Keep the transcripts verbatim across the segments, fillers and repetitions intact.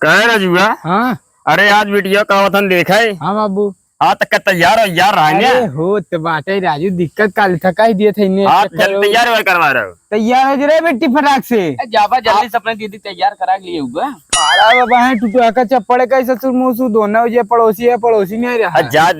कहे राजुआ? हाँ। अरे आज वीडियो का वतन देखे। हाँ बाबू। हाँ, तो का तैयार हो यार रहने? अरे हो तो बाटे राजू, दिक्कत काली थका ही दिए थे इन्हें हाँ, चक्कर जल्दी हो। तैयार हो करवा रहे हो। तैयार हो रे बेटी फटाक से। ए, जाबा जल्दी से अपने दीदी तैयार करा के लिए हुआ। अरे बाबा है टुटुआ का चप्पड़ का ससुर मुसु दोनों जे पड़ोसी है, पड़ोसी नहीं रहा। आ, जा,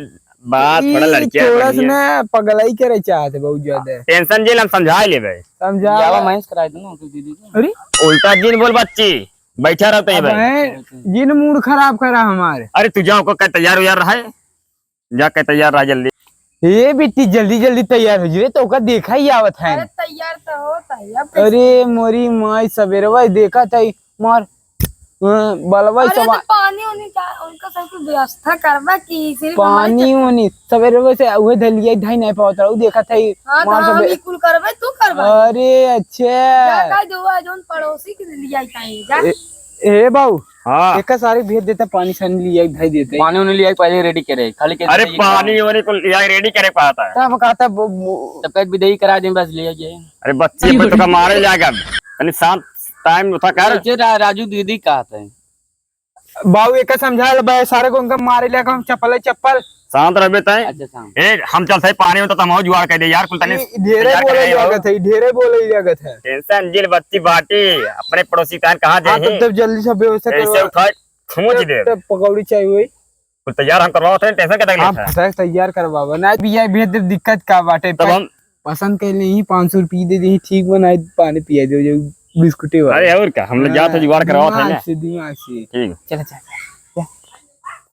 बात थोड़ा ई लड़किया थोड़ा सा बनी है। ना पगलाई करे चाहते बहुत ज्यादा। टेंशन जेल हम समझा लेबे। समझा। जावा महेश करा दो ना उनके दीदी को। अरे उल्टा जिन बोल बच्ची, बैठा रहते हैं अब भाई। हैं, जिन मूड खराब करा हमारे। अरे तू जाओ को कह तैयार उयार रहे, जा कह तैयार रहा जल्दी। ए बेटी जल्दी जल्दी तैयार हो जी रे, तो ओका देखा ही आवत है। अरे तैयार तो हो तैयार। अरे मोरी माई सवेरवा देखा था मार, अ, बलवा अरे, सवा- तो पानी उनी का, उनका सब कुछ व्यवस्था करबा कि सिर्फ हमारे पानी चक्कर? उनी सवेरे से उहे धलिया धाई नहीं पावत रहा, उ देखा था ही हाँ, तो मार हम सब- ही कुल करबे, तू करबा। अरे, अच्छा। जा, कह दो, आ, जौन पड़ोसी के लिए आई काहे, जा। ए, ए, बाबू, हाँ। एक सारे भेज देता, पानी सानी लिया, धाई देते। पानी उनी लिया, पहले रेडी करे, खाली के अरे, पानी उनी कुल लिया, रेडी करे पाता है। तब कहता, ब-, ब-, तब कह विदाई करा दे, बस लिया जाए। अरे बच्ची, अब तो का मारे जाएगा। तनी शांत टाइम उठा कर। अच्छा, रा-, राजू दीदी कहत है। बाबू, एका समझा ले बे, सारे को उनका मारे ले, हम चप्पल है, चप्पल। शांत रहबे तय। अच्छा, शांत। ए, हम चलते हैं पानी में, तो हम और जुगाड़ कर दे यार, कुल तनी ई ढेरे तैयार बोले करे हो। लागत है, ढेरे बोले लागत है। टेंशन जेल बच्ची बाटी, अपने पड़ोसी कान कहाँ हाँ, जाए तो हैं? तब जल्दी से व्यवस्था ऐसे करो। उठा, खींच तब, दे। तब पकौड़ी चाहिए हुई। कुल तैयार हम करवावत हैं, टेंशन का हाँ, लेत है? फटाक तैयार करवावा। ना, भैया, भेज दे, दिक्कत का बाटे? तब हम पसंद कर ले, ही पाँच सौ रुपये दे दे, ठीक बनाए, पानी पिया दे, जो बिस्कुटे वाला। अरे, और का, हम लोग जात है, हाँ, जुगाड़ करवावत है दिमाग ना। से, दिमाग से। ठीक। चला, चला, चला।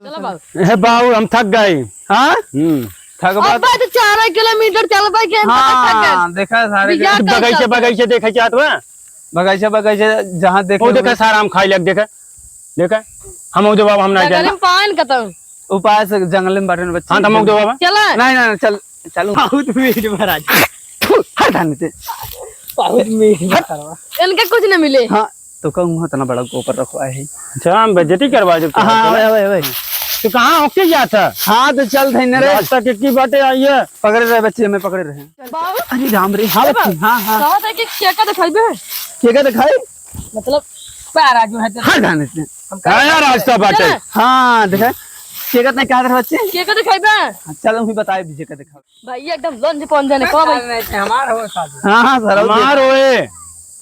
चला बाबू। हे बाबू, हम थक गए। हाँ? हम्म। थक अब बात तो चार किलोमीटर चलबे के, हम तो थक गए। हाँ, देखा सारे बिगाड़ के तो बगैचे, चलते। बगैचे देखे जात बा। बगैचे, बगैचे जहाँ देखे वो देखा, सारा हम खाई लग, देखा। देखा, हम उदे बाबा, हम ना बगल जाना। में पान कतौ। उपाय से जंगल में बैठे बच्चे। हाँ, तो हम उदे बाबा। चला। नहीं, नहीं, नहीं, चल, चल। बहुत मीठ महाराज। थू, हट धान ते। बहुत मीठ हट। महाराज। इनके कुछ न मिले। हाँ, तो कहूँ हाँ, इतना बड़ा गोबर रखवा है। अच्छा, हम बेइज्जती करवा दे। हाँ, ओए, ओए, ओए। तो कहाँ होके गया था? हाँ, तो चल थे न रे। रास्ता के की बाटे आई है? पकड़े रहे बच्चे, हमें पकड़े रहे। बाबू। अरे राम रे, हाँ ए बच्चे, बाबू, हाँ, हाँ। कहा था कि केका दिखाई बे? केका दिखाई? मतलब, पैरा जो है तो हाँ, जाने से। हम हाँ यार, रास्ता बाटे। चला। हाँ, देखा। केका तय कहा था बच्चे? केका दिखाई बे? हाँ, चलो, हम बताए दीजिए का दिखा। भाई, एकदम लंज पहुंच जाने को भाई। नहीं, नहीं, हमार हो साधु। हाँ, हाँ, सर, हमार होए।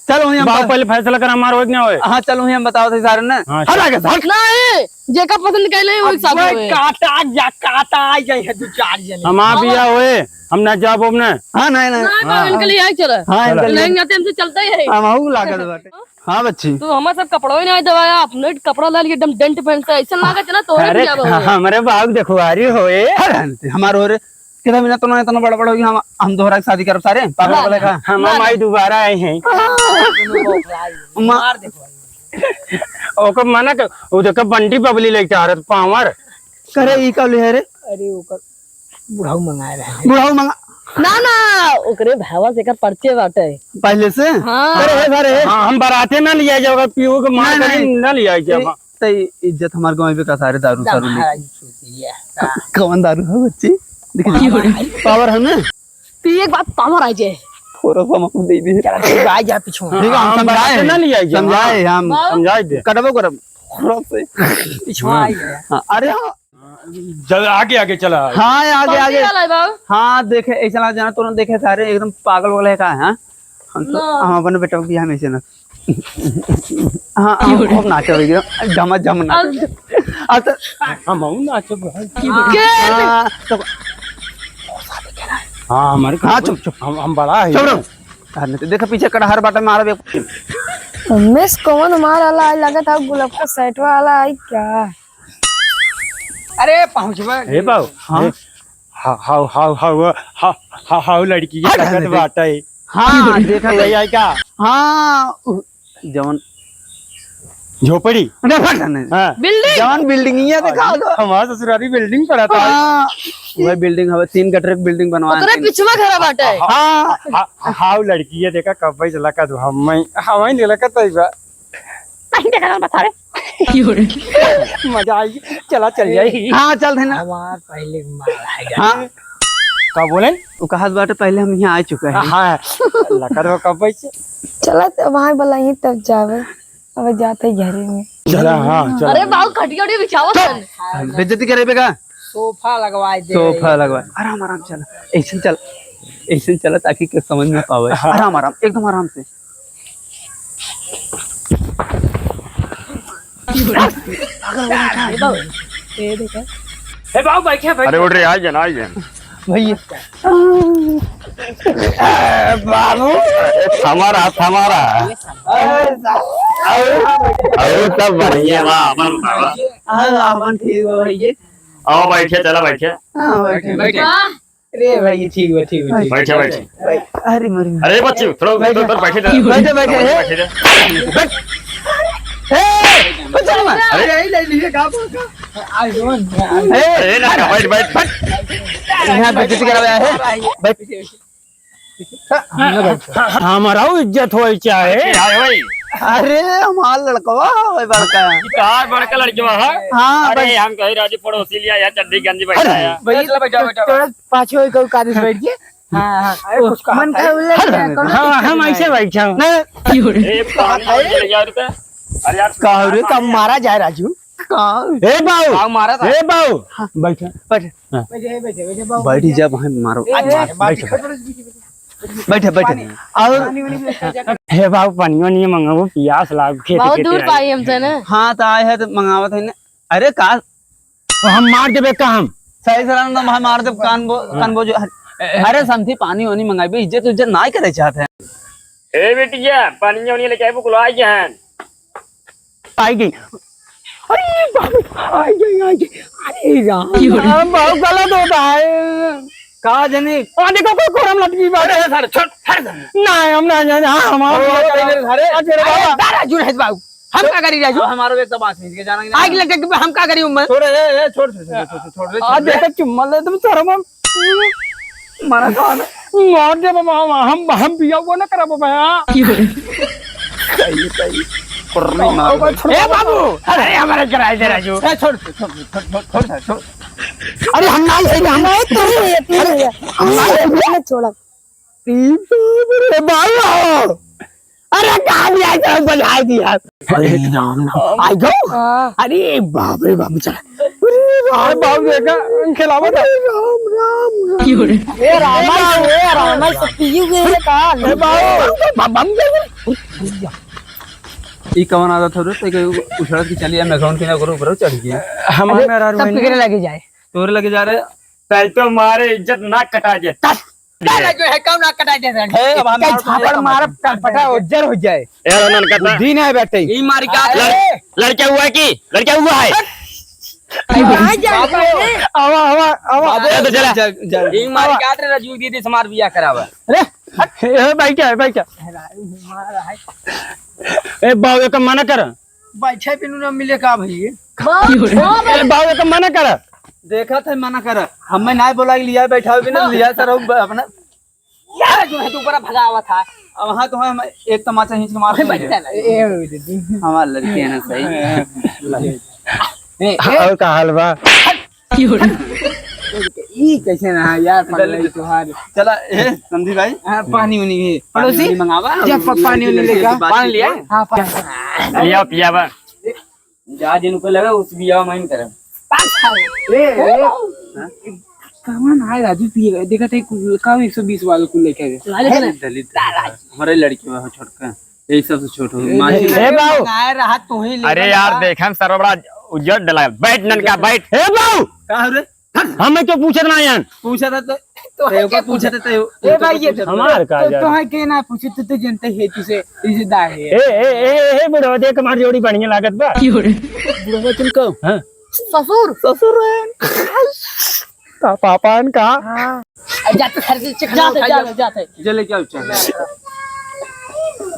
चल, वहीं हम बाबू, बता- पहले फैसला कर, हमार होए कि ना होए? हाँ, चल, वहीं हम बताओ थे सारे ना। हाँ, हट चल। आगे, हट। नहीं, जेका पसंद कर ले, वही अब साथ वही होए। काटा जा, काटा आ जाए है दो चार जने। हम आप हमार बिया होए, हम ना जाब, हम ना। हाँ, नहीं, नहीं। ना, तो हाँ। इनके लिए आई चला। हाँ, इनके लिए। लेकिन जाते हमसे चलता ही है। हम आऊ लागत बाटे। हाँ, बच्ची। तू हमार सब कपड़ा ही नहीं दवाया, अपने कपड़ा ला लिए, एकदम डेंट पहनता है, ऐसा लागत है ना, तोरे अरे, बिया होए। हाँ, हमरे बाबू देखो, आ रही होए। हट, हट, हमार हो रे। कितना बिना तो ना इतना बड़ा बड़ा हो गया, हम, हम दोहरा के शादी करब सारे, पागल ना, वाले का। ना, हम ना, माई ना। दोबारा आए हैं। दोनों बौखलाए हैं। मार दे भाई। ओकर मना कर, वो देखो बंटी बबली लेके आ रहा था, पावर। करे ई का ले है रे? अरे ओकर बुढ़ऊ मंगाए रहे। बुढ़ऊ मंगा- ना, ना, ओकरे भावा से एकर परिचय बाटे। पहले से? हाँ। अरे, हे सारे। हाँ, हम बराते ना लिया जाओ, पीओ के मार नहीं, करी नहीं। ना लिया जाओ। ए, तई इज्जत हमार गंवाइबे का सारे दारू सारू लेके। दारू पी लिया। कौन दारू है बच्ची? देखिए, पावर है ना? पी एक बात पावर आ जाए। थोड़ा सा हमको दे दे। चला, ठीक बा, आ जा पीछे। ठीक है, हम हम समझाए। बात ना लिया जाए। समझाए हम। बाबू। समझाए दे। कटबो करब। थोड़ा से। पीछे आ जा। हाँ, अरे हाँ। जल-, आगे, आगे चला। हाँ, आगे, पहुंच आगे। गया है बाबू। हाँ, देखे, ऐसा ना जाना, तुरंत देखे सारे एकदम पागल वाले का है, हाँ? हम तो, ना। हम अपने बेटा को बियाह में ऐसे ना। हाँ, हम खूब नाचे होई एकदम, झमा झम नाचे। अब अब तो हम हूँ नाचे भाई। के? हाँ, तो हाँ, हमारे हाँ, चुप, चुप। हम, हम बड़ा है। चुप रहो। हाँ, नहीं तो देखो पीछे कटहर बाटे मारब एक। उमेश कौन मार वाला आई, लगत है गुलाब का सेट वाला आई क्या? अरे पहुँचबा। हे बाबू, हाँ? हे, हाउ, हाउ, हाउ, हाउ, हाउ, हाउ, हाउ, लड़की के हट, लगत हट, हट। बाटे। हाँ, देखा भैया का? हाँ, उ, जवन झोपड़ी। अरे, हट, हट, हट। हाँ। बिल्डिंग? जवन बिल्डिंग ही है, देखा तो। हमार ससुरारी बिल्डिंग पड़ा था। हाँ। वह बिल्डिंग हवे, तीन गटर के बिल्डिंग बनवा ओकरे तीन। पिछवा घर बाटे। हाँ, हाँ, हाँ, हाँ, लड़की है, देखा कब भाई चला का तू, हम, हम ही नहीं लगा तो बा। नहीं देखा ना, बता रहे। मजा आई, चला चल जाई। हाँ, चल थे ना। हमार पहले मार है। हाँ। का बोले? वो कहा बाटे पहले हम यहाँ आ चुका है। हाँ, लकड़ हो कब से? चला तो वहाँ बुलाइए तब जावे। अब जाते ही घरे में। चला, हाँ, चला। अरे बाबू, खटिया उटिया बिछावा सन। बेइज्जती करे बेका। सोफा लगवाए दे। सोफा लगवाए। आराम, आराम चला। ऐसे चल, ऐसे चला ताकि कोई समझ में पावे। हाँ। आराम, आराम, एकदम आराम से। ए बाबू, ए देखा। ए बाबू, बैठे, बैठे। अरे उठ रे, आ जाना, आ जाना। भैया। बाबू। हमारा, हमारा। अरे सब बढ़िया बा, अपन बतावा। हाँ, अपन ठीक बा भैया। आओ बैठे, चला बैठे। हाँ, बैठे, बैठे। अरे भाई, ठीक बा, ठीक बा, ठीक बा। बैठे, बैठे। अरे मरी। अरे बच्ची, थोड़ा बैठे। उधर बैठे जा। बैठे, बैठे, बैठे। बैठ। ए, बच्चा ना। अरे, यही ले लीजिए, का बोल का? ए, अरे ना, बैठ, बैठ, बैठ। यहाँ बेइज्जती करावे आए हैं। बैठ। हमारा इज्जत होई चाहे। अरे, हमार लड़कवा होई बड़का। ई तोहार बड़का लड़कवा है? हाँ, अरे, बस। हम कही राजू पड़ोसी लिया यार, चड्डी गंजी बैठा है। भैया, चलो, बैठो, बैठो। थोड़ा पाछे होई, कोई कागज बैठ गया। हाँ, हाँ। अरे, कुछ कहा मन था। का उल्लंघन हट जाने दो। हाँ, हम ऐसे बैठे हैं। नहीं। ए, पानी ले यार, रुपया। अरे यार, का हो रे, कब मारा जाए राजू? का? ए बाऊ। का मारा था? ए बाऊ। हाँ। बैठ। बैठ। हाँ। बैठे, बैठे, बैठे, बाऊ। बैठ जा, वहीं मारो। ए, ए, बैठ। बैठ, बैठ। पानी, और पानी, पानी, पानी। हे बाऊ, पानी, पानी मंगाओ, प्यास लाग, खेत, बहुत खेत दूर आए। पाई हमसे ना। हाँ, तो आए हैं तो मंगावत है ना। अरे का? तो हम मार देबे का हम? सही सलाम तो हम मार देब, कान बो-, कान बोझ। अरे समधी, पानी वानी मंगाइबे, इज्जत उज्जत नाई करे चाहत हैं। ए बेटिया, पानी वानी लेके आइबो, कुल आ गए हैं। आई गई। अरे बाप रे, आई गई, आई गई। अरे राम, राम, बहुत गलत होता है। का जनी? आ देखो, कोई कोरम लटकी बात। अरे सारे, छोड़, हट जा। ना, हम ना जाने, हाँ, हम, हम ओ, ना जाने। अरे, अरे, अरे, बाबा। दादा, जुड़ है बाबू। हम का करी राजू? अब हमारो एक तो बात नहीं, के जाना कि आग नहीं? लग गई, हम का करी उम्मर? छोड़, ए, ए, छोड़, छोड़, छोड़, छोड़, छोड़, छोड़, आ छोड़। देखो, चुम्मा ले तुम शर्म हम। मारा कौन? मार दे बाबा, हम, हम, हम बिया वो ना करा बाबा। सही, सही। कुर्री मार ओ, दे। छोड़। ए बाबू, अरे हमारे कराए दे राजू। ए, छोड़, छोड़, छोड़। अरे हम ना, हम ना, हम ना, हम ना छोड़ा। अरे बाबा! अरे कहाँ भी आए तो बजाए दिया। अरे राम राम। आई गो? हाँ। अरे बाप रे बाप, चला। अरे राम। अरे बाप रे, का खिलावत है? अरे राम, राम, राम। ए रामा, ए रामा, सब पीयू गए का? ए बाबा, बम, बम दे दे। ई कवन आदत हो रे? ते के उछड़त की चली, हम अकाउंट के ना करो, ऊपर चढ़ गई। हमारे अरे, में आराम सब नहीं। पिघले लगे जाए। तोरे लगे जा रहे। तै तो मारे इज्जत नाक कटा दे। तस, तेरा जो है, कौन नाक कटा दे रहा है? हे, अब हम कई झापड़ मारब, कनपटा उज्जर हो जाए। ए, रनन कटा। दिन है बेटे। ई मारी का? लड़-, लड़का हुआ है कि? लड़का हुआ है? कहाँ जा रहा है? आवा, आवा, आवा। बाबू, जा तो चला। जा, जा। ई मारी का रे राजू दीदी से मार बिया करावा। अरे, हट। ए, भाई क्या है, भाई क्या? ए, बाबू, एक मना कर। बैठे बिनु ना मिले का भई? बाप, बाप। ए, बाबू, एक मना कर। देखत है, मना कर। हमें ना बोला कि लिया बैठा बिना, लिया सर, हम अपना यार जो है, तू बड़ा भगावा था। अब हाँ, तो हम एक तमाचा खींच के मार अरे, देंगे। बैठा ना। ए, ए, ए, ए। हमारे लड़के हैं ना सही। ए, ए। और का हाल बा? ई कैसे ना है यार, चल, पगला ई तोहार। चला, ए, समधी भाई। हाँ, पानी उनी भी। पानी पड़ोसी, उनी मंगावा, जा, प-, पानी उनी लेके आ। पानी लिया? हाँ, पानी। लिया, पियावा। जा, जिनको लगा, उस बियाह में ही करब। पाँच साल। ए, ए, हाँ? कौन है राजू पिए? देखा था, कब एक सौ बीस वालों को लेके आ गए? तुम्हारे अरे, दलित। हमारे लड़के में हो छोटका। यही सबसे छोट हो, ए, मासी। ए, बाऊ। मंगाए रहा, तू ही ले अरे यार, बना। देख, हम सरवा बड़ा उज्जर डला। बैठ, ननका, बैठ। ए, बाऊ। का हो रे? हमें क्यों पूछत ना यार? पूछा था तो, तो ए, है क्या पूछा था तो, ए, भाई, ये तो हमार का तो, यार? तो है के ना पूछे, तू तो जनते है, तुझे इज्जत है। ए, ए, ए, ए, बुढ़वा, देख, हमार जोड़ी बढ़िया लागत बा। बुढ़वा तुम कहो? हाँ। ससुर। ससुर है। का पापा है का? हाँ। जाते सर से चिकना जाते, उठा जाते, लिया। जाते। जे लेके आओ, चल।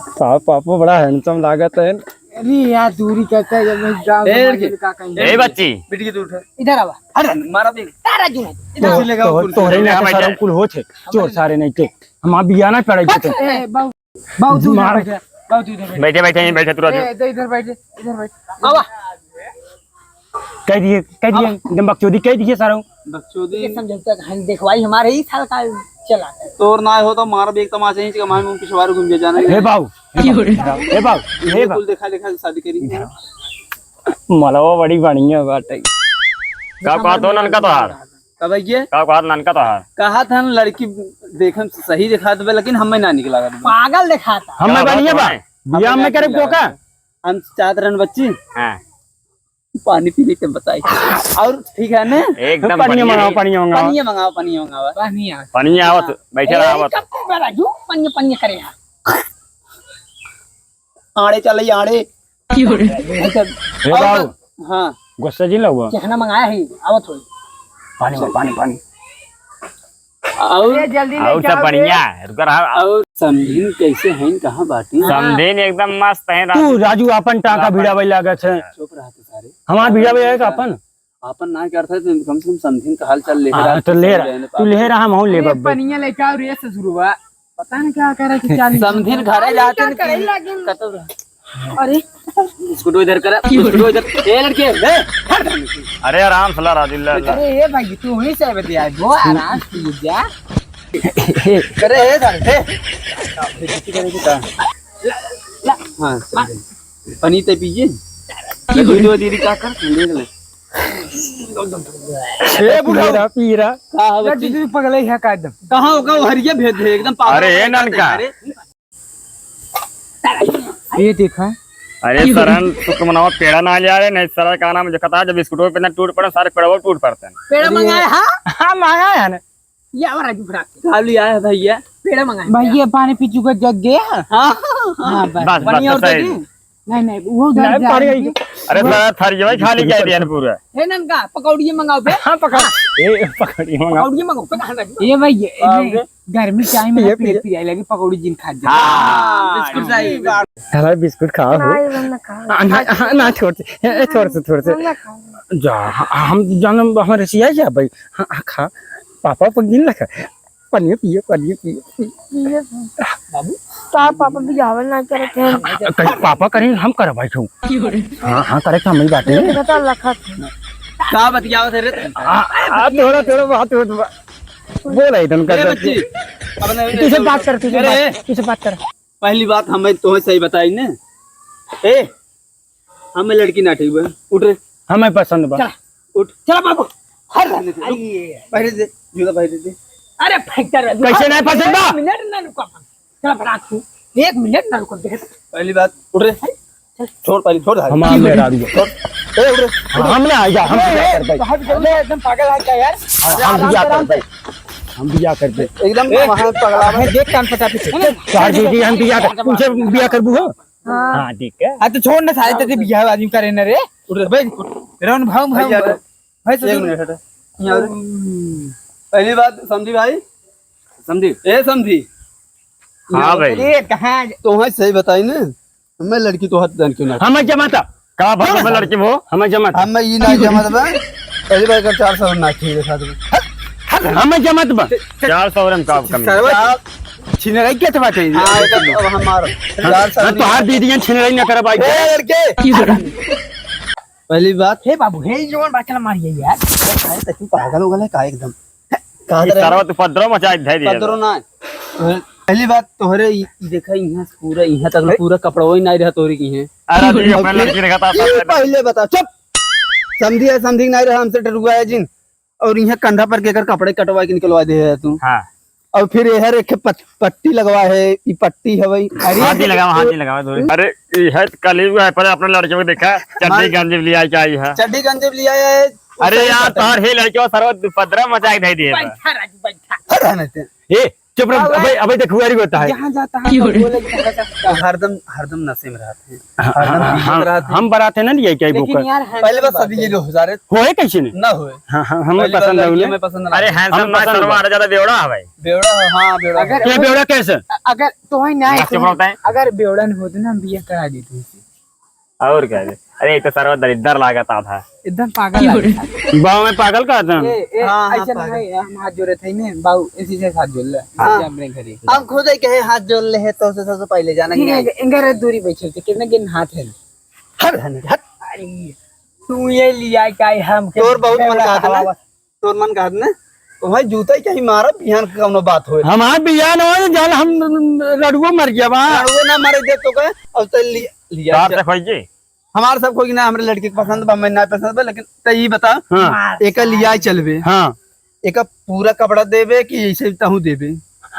का पापा बड़ा handsome लागत है। अरे यार, दूरी करता है, जब मैं गाँव ए, में लड़की। का कहीं। ए, बच्ची। बिटिया, तू उठा। इधर आवा। अरे, मारा भी। तारा जो है। इधर से लेगा तोहरे कुल। तोहरे यहाँ यहाँ पे बैठा। सारा कुल होत है। चोर सारे नहीं के। हम आप बिया ना पड़े थे। ए, बाबू। बाबू, तू इधर मार। बैठ जा। बाबू, तू इधर बैठ। बैठे, बैठे, यहीं बैठे, तू राजू। ए, इधर, इधर बैठ जा, इधर बैठ। आवा। कह दिए, कह दिए, आवा। एकदम बकचोदी कह दिए सारा। बकचोदी। ये समझौता कहानी देखवाई हमारे ही साल का चला। तोर ना हो तो मार भी एक तमाचा ही, इसका मार मुंह पिछवार घूम जा जाना। हे बाबू, हे बाबू, हे बाबू, हे बाबू। कुल देखा, देखा शादी करी। मलवा बड़ी बढ़िया बाटे। का कहत हो ननका तोहार? का भैया? का कहत ननका तोहार? कहा था ना, लड़की देखम सही दिखात बा, लेकिन हमें ना निक लागत बा। पागल दिखाता। हमें का बढ़िया बात बा। है? बियाह हमें में ना करे निक लागत का? बा। हम चाहत रहन बच्ची। हाँ। पानी पी लेते बताई। और ठीक है ना? एकदम पनिया बढ़िया मंगाओ, है। पनिया मंगाओ। पनिया मंगाओ, पनिया मंगाओ। पनिया। पनिया आवत, हाँ। बैठे रहा ए, आवत। कब तक बड़ा जू पनिया, पनिया करे यार। आड़े चले, आड़े। क्यों रे? ए और बाबू। हाँ। गुस्सा जी लगवा। चखना मंगाया है, आवत हो। पानी, पानी, पानी। और ए, जल्दी और लेके सब आओ बढ़िया रे। है, रुका रहा। और समधिन कैसे हैं, कहाँ बाटी? समधिन एकदम मस्त है, तू राजू। राजू अपन टाका भिड़ावे लागत है। चुप रहा तू सारे। हमार भिड़ावे है का अपन? अपन ना करता है तो कम से कम समधिन का हाल चाल ले हाँ, रहा, तो ले सही रहा, रहने तू ले रहा, हम हूँ ले अरे बब्बे। पनिया लेके आओ रे ससुरवा। पता नहीं क्या करे कि क्या नहीं। समधिन घरे जाते क्या न करे कि लागिन? कतब रहा। अरे। बिस्कुट इधर करा, बिस्कुट इधर। ए लड़के, ए, हट। अरे आराम से ला, राजू, ला, ला। अरे ए भाई, तू वहीं से बतिया, वो आराम से जा। अरे ए सर, ए। ला, ला। हाँ, चल। पनीर ते पीजिए। दीदी, दीदी का कर, देख ले। ए बुढ़ा। पीरा, पीरा। का हो यार, बच्ची? दीदी पगले है का एकदम। कहाँ होगा वो हरिया भेद है, एकदम पागल अरे, हो गया ननका। अरे। ये देखा। अरे सरन, शुक्र मनावा पेड़ा ना ले आ रहे, नहीं सारा का नाम जो कता जब बिस्कुटों पे ना टूट पड़े, सारे पेड़वा टूट पड़ते हैं। पेड़ा अरे। मंगाया, हाँ? हाँ, मंगाया है ना। ये और राजू भरा। का लिया है भैया? पेड़ा मंगाया। भैया, पानी पी चुका जग गया। हाँ, हाँ। हाँ, बस। बस, बस, बढ़िया बस, और सही। दे दे। नहीं, नहीं, वो उधर नहीं, जा पड़ रही गई। है। अरे, साला थरिया खाली कर दिया ना पूरा। हे ननका, पकौड़िए मंगाओ बे। हाँ, पकड़। ए, पकौड़ी मंगाओ। पकौड़िए मंगाओ, पकड़ रखी। ये भाई, ये, हाँ, ये ओके। गर्मी टाइम ये है, पिए। पेट पिराए लगे, पकौड़ी जिन खा जा। हाँ, बिस्कुट सही बात। साला बिस्कुट खाओ। नहीं, हम ना खाओ। हाँ, ना, हाँ, ना, छोड़ से, ए, ए, छोड़ से, छोड़ से। हम ना खाओ। जा, ह-, हम जानम, हमारे सिया जा भाई। हाँ, हाँ, खा। पापा पर गिन लगा। पनिया पिए, पनिया पिए। पिए। बाबू, तार पापा बियाहल ना करत हैं। हाँ, कहीं पापा करें, हम करब भाई छू। हाँ, हाँ, करे तो हम ही बाटे। ये देखा तो लखत। का बतियावत है रे? आ, आ, थोड़ा, थोड़ा बात होत बा। बोल आई तुम ए कर बच्ची, अपने तुझे बात कर, तुझे अरे, बात, तुझे बात कर। पहली बात हमें तुम्हें सही बताई ने। ए, हमें लड़की ना ठीक बा। उठ रे। हमें पसंद बा। चला, उठ। चला बाबू। हर रहने दे, रुक। अरे। पहले दे, जूता पहले दे। अरे, फैक्टर है। कैसे नहीं पसंद बा? एक मिनट ना रुको अपन। चला, बड़ा तू। एक मिनट ना रुको, देख। पहली बात, उठ रे। चल। छोड़, पहले छोड़, हमार मेहरारू है। छोड़। ए, उठ रे। हम ना आइया, हम ए, बियाह ए, करबे। बाहर निकल, एकदम पागल आ गया यार। हाँ, हम आराम से, बियाह आराम करबे। से। हम बियाह करबे। एकदम ए, वहाँ पगला है, देख कान पचा पीछे। चल, चल, दीदी, हम बियाह कर, तुमसे बियाह करबू हो? हाँ। हाँ, ठीक है। आ, तो छोड़ ना, सारे तेरे बियाह आदमी करे ना रे। उठ रे। भाई, रौन भाव, भाई, भाव, यार, भाई, एक ससुर। मिनट हट। यहाँ आ रे। हम्म। पहली बात, समधी भाई। समधी। ए, समधी। हाँ, भाई। ए, कहाँ? तो वहाँ सही बताई ना, मैं लड़की तो हाथ जान क्यों ना? हमें जमाता। का भाई, हमें लड़की वो? हमें जमाता। हमें ये ना जमाता बा। पहली बार कर चार सौ ना खेल साथ में। हमें जमात बा। चार सौ रन का कमी। सरवा, आप छिनराई के तो बात है। हाँ, ये तो अब हमारा। हाँ, चार सौ हाँ, तो हार दे दिया, छिनराई ना कर भाई। ए, लड़के। पहली बात। हे बाबू, हे जवान बात चला मारिए यार। अरे, तू पागल हो गया का एकदम? कहा ये था रे? सरवा तू पद्रो मचा दे दिया। पद्रो ना। पहली बात तोहरे ई, ई देखा, यहाँ पूरा, यहाँ तक पूरा कपड़वा ही नहीं रहा तोरी की है। अरे, तू अपने लड़की देखा था, ये पहले बता, चुप। समधी है, समधी नहीं रहा, हमसे डरुआ है जिन। और यहाँ कंधा पर केकर कपड़े कटवा के निकलवा दे है तू। हाँ। और फिर ये हर एक पट-, पट्टी लगवा है, ई पट्टी है भाई। अरे हाथ ही लगावा, हाथ ही लगावा थोड़ी। अरे, ई है कलयुग है, पर अपने लड़के को देखा, चड्डी हाँ। गंजी लिया के आई है। चड्डी गंजी लिया है। अरे यार, तार हे लड़के सरवा दुपद्रा मचा के धई दिए बा। बैठा राजू, बैठा। हट रहने दे। ए, चुप रह, हाँ, अबे, अबे देख, हुआ री होता है। जहाँ जाता है, क्यों रे? बोले कि हरदम, हरदम नशे में रहते हैं। हाँ, हरदम हाँ, पी हाँ, रहते हैं। हम बराते ना लिए क्या लेकिन बोकर? यार, पहले बस अभी ये लो, सारे होए कैसे ने? ना होए। हाँ, हाँ, हमें पहली बार पसंद है लड़की उन्हें। हमें पसंद ना अरे, आए। Handsome हमें ना पसंद सरवा, बा। ज्यादा बेवड़ा है भाई। बेवड़ा है, हाँ, बेवड़ा अगर है। क्या बेवड़ा कैसे? अगर तो ही ना, ना, चुप रहता है। अगर बेवड़ा न होते ना, हम बियाह करा देते उसे। और क्या है? अरे, ये तो सरवा दरिद्दर लागत था। एकदम पागल क्यों रे? लागत था। बाव में पागल का था? ए, ए, हाँ, हाँ, ऐसे ना पागल। है, हम हाथ जोड़े थे ने, बाऊ, इसी से हाथ जोड़ ले। हाँ। आके अपने घरे। हम खुद ही कहे हाथ जोड़ ले है, तो से सबसे पहले जाना कि नहीं, नहीं? इनका रे दूरी बैठे थे, कितने दिन हाथ है? हट, हट, हट। अरे, तू ये लिया क्या है हमके तोर बहुत मन बेवड़ा कहत ना? हवा। तोर मन कहत ना? तो भाई जूता ही कहीं मारा, बिहान के कौनो बात होए। हमार बिहान होए, जान हम रड़ुओ मर गया बा। रड़ुओ ना मरे दे तो कहे, अब तो लिया, लिया कार जा। से खोइए। हमार सब कोई ना, हमरे लड़की के पसंद बा, मैं ना पसंद बा, लेकिन तै ई बता, हाँ। एका लियाए चलबे। हाँ। एका पूरा कपड़ा देबे कि ऐसे तहूँ देबे?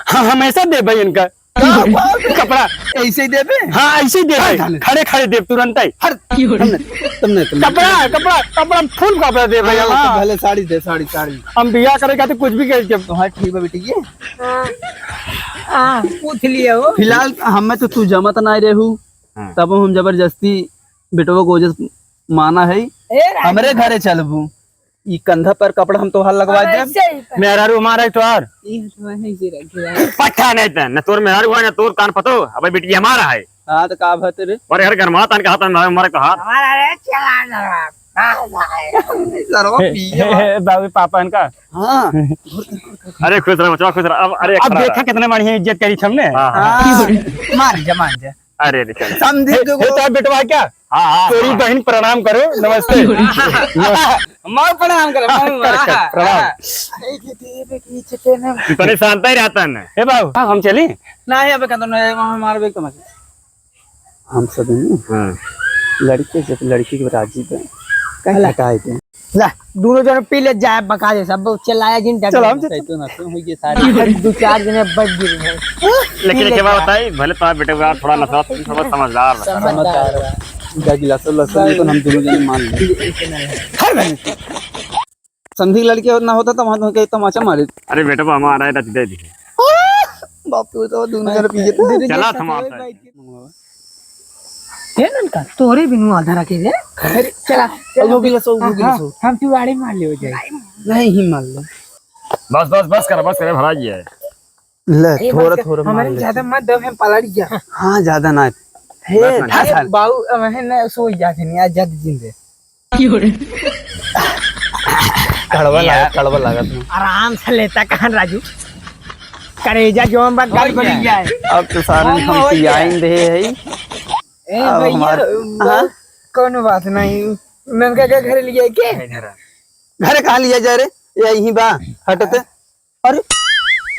हाँ, हमेशा देबे इनका। का बात है? कपड़ा। ऐसे ही देबे? हाँ, ऐसे ही देबे। हाँ, डाले। खड़े खड़े देब तुरंत ही। हट। तुमने, तुमने, तुमने। कपड़ा, कपड़ा, कपड़ा, full कपड़ा देबे, हाँ, हाँ। तो पहले साड़ी दे, साड़ी, साड़ी। हम बियाह करे खातिर कुछ भी कर देब। तो हाँ, ठीक बा बेटी, ये। हाँ। हाँ, पूछ लिया हो। फिलहाल हमें तो तू जमत ना रहू, हाँ। तब हम जबरदस्ती बेटवा को ओजस माना है, ए राजा। हमरे घरे चलबू, ई कंधा पर कपड़ा हम तोहार लगवा देब। ऐसे ही पर। मेहरारू हमारा है तोहार। ई हथवा है जे रखे बा। पट्ठा नहीं तन, न तोर मेहरारू है, न तोर कान पतो, अबे बिटिया हमारा है। हाँ, तो का बात रे? पर यार गरमा तन कहा तन हमारा कहा। हमारा रे चला ना। सरवा हे, पिए हे, बा। हे, बाबू पापा इनका। हाँ। अरे खुश रहो बचवा, खुश रहो। अब, अरे अब खड़ा देखा रहा। कितने बढ़िया इज्जत करी हमने। हाँ, हाँ। हाँ, मान जा, मान जा। अरे, अरे, चल। समझी हे, के हे, वो तो बेटवा है क्या? हाँ, हाँ, तोरी हाँ। बहन प्रणाम करो, नमस्ते। माँ प्रणाम करो, माँ, कर, कर, हाँ, प्रणाम। हाँ। अरे, ये तो, ये तो, ये तो, ये तो, तू तनी शांत ही रहता न। हे बाबू, हाँ, हम चली? नहीं, अबे कहता नहीं, मार बे कमा। हम सब हैं। हाँ। लड़के जब लड़की के राजी बे, कहीं हला। हटाए दे। ला, दोनों जन पी ले जाए, बका दे, सब चिल्लाया जिन डर चल, हम गए। चल। तो ना, सुन, हो ये सारे। दो चार जने बच गिर गए। लेकिन पी एक ले बात जाए। बताई, भले तुम्हारे बेटे को थोड़ा नशा, तुम थोड़ा समझदार रहा। समझदार रहा। जा गिलास लहसुन तो हम दोनों जने मान ले। हर भाई। समधी लड़के और ना होता तो वहाँ तो कहीं तमाचा मारे। अरे बेटा, वो हमारा है, रच दे दी। बाप रे, तो दोनों जने पी जाते। चला, थमाता है। हे ननका, तोरे बिनु आधा रखे रे। अरे, चला, चला। वो गिलास, वो हाँ, गिलास। हाँ, हम तू गाड़ी मार ले हो जाए। नहीं, ही मार ले। बस, बस, बस कर, बस कर, भरा गया है। ले, अरे, थोड़ा, बस कर, थोड़ा मार हमारे ले। ज्यादा मत दो, हम पलट जा। हाँ, ज्यादा ना। हे, बस ना। ठा, अरे, ठा। बाऊ, अब है ना, सो जाते नहीं, आज ज्यादा दिन दे। कड़वा लागत, कड़वा लागत। आराम से लेता कहाँ राजू? करेजा जोन बा, गल भरी जाए। अब तो सारे हम पियाइन दे है। ए अब भैया, हमार, वो हाँ? कौनो बात नहीं। ननका के घर लिया के? घरे कहाँ लिया जाए रे? यहीं बा, हटते। अरे,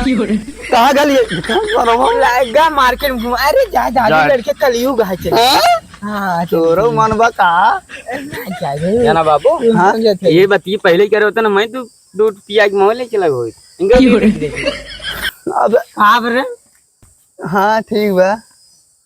कहाँ गल ये? कहाँ गल हो? लगा मार्केट में घूम। अरे, जा, जा, जा। लड़के कलयुग है, चल। हाँ? हाँ, चल, तोरो चल। मन बा का? ना, जा, जा। क्या ना बाबू? हाँ? ये बतिये पहले ही करे होते ना, मैं तो दो पिया के मोह ले चला गई। इनका भी देख दे। अब आप रे? हाँ, ठीक बा।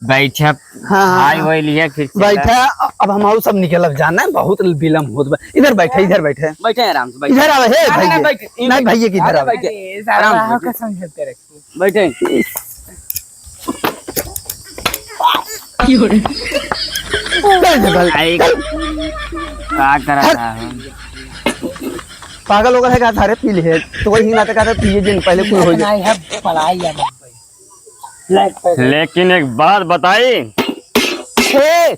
बैठा, हाँ, हाँ, खाई हाँ। वाई लिया, फिर चला। बैठा, अ-, अब हम आऊ सब निकलब जाना, बहुत विलम्ब होत बा। इधर बैठा, इधर बैठा। बैठे आराम से, बैठे। इधर आवे, हे ना, ना, भैया। बैठे, नहीं, भैया की इधर आवे। बैठे। अरे, साला आराम से। का समझते रखिए। बैठे। बैठ जा, बैठ। आई, का कर रहा है? पागल हो गया है का? सारे पी ले। तो वही नाटक आता, पिए जिन, पहले कुल हो जाए। नहीं है, पढ़ाई है। लेकिन एक बात बताई। ए,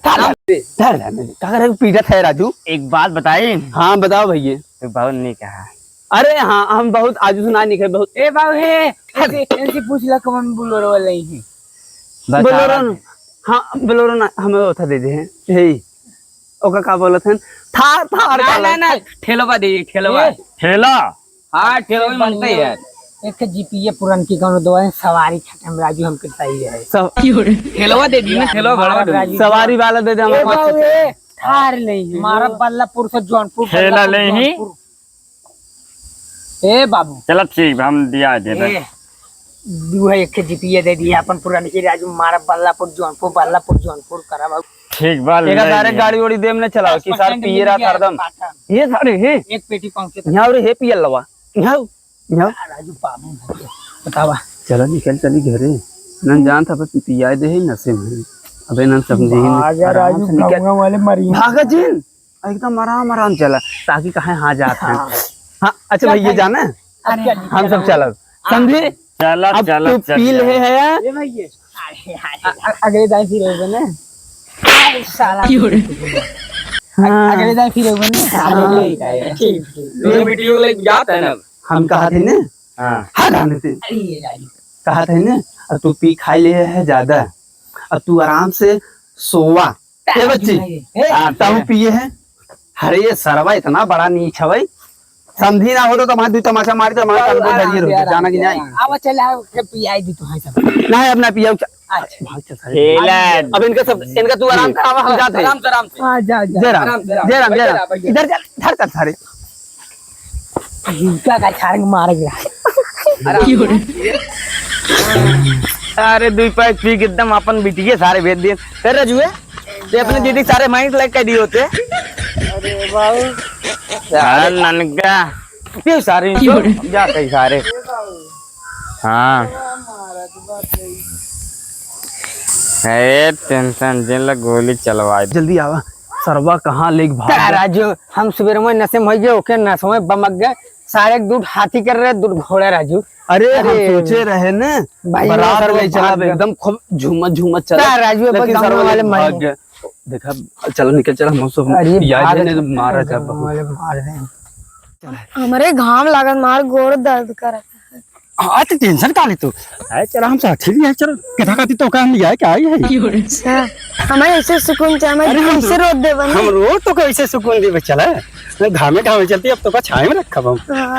धर, धर, धर, धर, धर, का करे पीटत है राजू? एक बात बताई। हाँ, बताओ भैया। तो बहुत नहीं कहा। अरे हाँ, हम बहुत आजू से ना निकले, बहुत। ए बाबू हे, इनसे, इनसे पूछ ला कौन बोलेरो वाला ही है। बता बोलेरो रहा ना। हाँ, बोलेरो ना, हमें उठा दे दे हैं। हे, ओका का बोलत हैं? थार, थार ना, बोलत ना, ना, हैं। ठेलो बा दे, ठेलो बा। ए। ठेला? हाँ, ठेलो भी मनते हैं। एक जीपीए पुरन की कौनो दो है, सवारी खत्म राजू हमके सही है। सब ठेलवा दे दी ना, ठेलवा भाड़ा दे दी। सवारी वाला दे दे, ए हमारे पास बाबू, ए, थार नहीं है। मारा बल्लापुर से जौनपुर, ठेला बल्लापुर ले ही। जौनपुर। ए बाबू। चला ठीक बा, हम दिया दे दे। ए, दू है, एक जीपीए दे दिया, अपन पुरन की राजू मारा बल्लापुर जौनपुर, बल्लापुर जौनपुर करा बाबू। ठीक बा, एक ले सारे लिया। गाड़ी ओड़ी देम न चलाओ, कि सार पिए रहा हरदम। ये सारे, हे। एक पेटी पहुंचे तो। यहाँ रे, हे पियल लवा। यहाँ, यहाँ। आ, राजू बाबू, बतावा। चला निकल चली घरे। नन जानत हवे पियाए दे है, नशे में। अबे नन समझे ही नहीं। आजा आराम राजू, से निकल। गाँव वाले मरी। भागा जिन। एकदम आराम, आराम चला, ताकि कहे हाँ जात हैं। हाँ। हाँ, अच्छा चल भैया भाई। जाना है? अरे, हम सब चलब। समझे? चला, अब चला, तू चल पी ले जा। है यार। ए भैया। अ-, अ-, अगले दाई फिर होबे ना। अरे साला। क्यों रे? हाँ। अगले दाई फिर होबे ना। हाँ। ठीक, ठीक। ये वीडियो लाइक जात है ना? हम कहा थे ना? हाँ। हाँ, जाने थे। अरे ये राजू। कहा थे ना? अब तू पी खा ले है ज्यादा। अब तू आराम से सोवा। ए बच्ची, ए, आ, तहु पिए है? अरे, ये सरवा इतना बड़ा नीच हवै। समझी ना हो तो तुम्हारे दू तमाचा मारी तो हमारे कान को आराम दर्द से, हो जाए, आराम जाना कि से, नहीं? आराम से। अब चल, आओ, के पियाई दी तुम्हारे सब। नहीं, अब ना पियाओ, च-, अच्छा। भाग चल सारे। खेला। अब इनका सब, इनका तू आराम कर, अब हम जाते हैं। आराम से, आराम से। हाँ, जा, जा। जय राम, आराम से, आराम से। जय राम, जय बैठे राम। रहा, बैठे इधर चल, धर चल सारे। जूता का छाड़ेंगे, मारेंगे। आराम से। अरे, दुई पैक पी के एकदम अपन बिटिये सारे भेज दिए। कर रजुए, ते अपने दीदी सारे माइंड लाइक कर दिए होते। अरे बाबू। सारे ननका। ये सारे इनको जा कहीं सारे। हाँ। ए, टेंशन जिन लग गोली चलवाए। जल्दी आवा, सरवा कहाँ लेके भाग का गया? राजू, हम सुबेर में नशे में होइगे, ओके नशे में बमक गए। सारे दूध हाथी कर रहे, दूध घोड़ा राजू। अरे, हम अरे। सोचे रहे न, भाई, बारात सरवा ले चला, भाग गए। एकदम खूब झूमत झूमत चला। का राजू, लेकिन गाँव सरवा वाले लेके मारे। भाग गए। देखा, चलो निकल चला, हम सब अरे, याद भाग है ना, जा। मारा जा गाँव बहुत। वाले मार रहे हैं। हमरे घाम लागत, मार गोड़ दर्द करत है। हाँ, तो टेंशन का ले तू? अरे, चला, हम साथी भी है, चलो। कितना खाती तो काम लिया है, क्या ही है? अच्छा, हमें ऐसे सुकून चाहिए, हमें अरे, हम कैसे रोक देबे ना? हम रोक तो कैसे सुकून देबे, चला। घामे घामे चलती, अब तो का छाए में रखब हम। हाँ।